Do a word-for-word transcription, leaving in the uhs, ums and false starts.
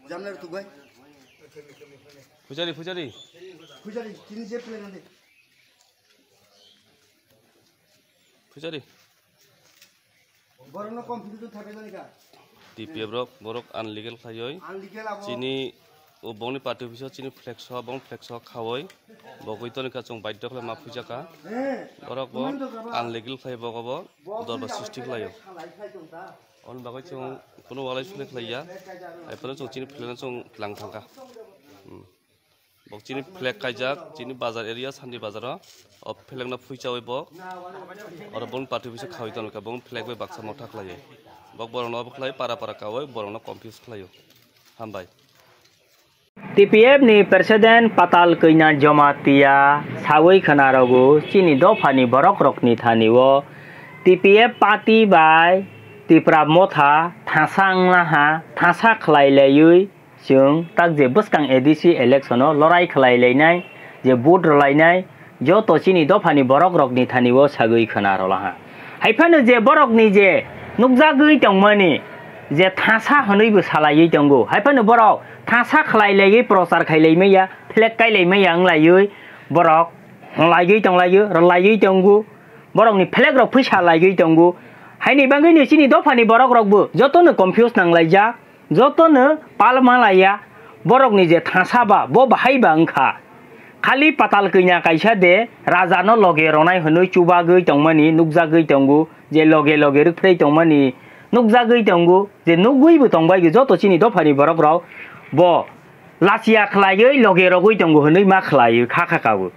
Jamner tubai. Pujari, pujari. Pujari, tini je pele nande. Pujari. Borokno kom philwi thabai nani ka? T P F rok, borok unlegal khlaioi. Unlegal abo. Chini o bongni party office o chini flex o, bong flex o khaoi. Bogwi toni ka chwng baidhyo khlai ma phuijaka. Eh, borok bo unlegal khlai bogo bo dorbar srishti khlaio. On bagwi chwng kuno walai sule khlaiya. Ai phano chwng chini flag no chwng tlang thangkha. Hmm. Bok chini flag kaijak, chini bazar area, Sandi bazar o. O flag no phuichawi bok. Oro bong party office khawi tonka, bong flag bai baksa motha khlaiwi. Bok borok no obo khlai para para kawi, borok no confuse khlaio. Hambai. T P F ni President Patal Kanya Jamatia sawi khwnarogo chini dophani borokrokni thani o T P F party bai Tipra Motha thasa wnglaha, thasa khlai laiwi chwng tak je bwskang A D C election o lorai khlai lainai, je vote rwlainai, joto chini dophani borokrokni thani o sagwi khwna rwlaha. Haiphano je borokni je nukjagwi tongmani je thasa hwnwi bo salaiwi tongo, haiphano borok thasa khlai laiwi prochar khai lai maya, flag kai lai maya wng laiwi borok hwnlaiwi tong laio, rwlaiwi tongo, borokni flag rok phuisa laiwi tongo. Haini bagwino chini dophani borokrok bo jotono confuse nang laijak. Jotono palma laiya, borokni je thasa ba, bo bahai ba wngkha. Khali Patal Kanya kaisa de, raja no loge ronai hwnwi chubagwi tongmani nukjagwi tongo, je loge loge rwkphrwi tongmani nukjagwi tongo, je nugwi bo tongbai joto chini dophani borok rok, bo lachiya khlaiwi loge rogwi tongo hwnwi ma khlaiwi kha kha kabo.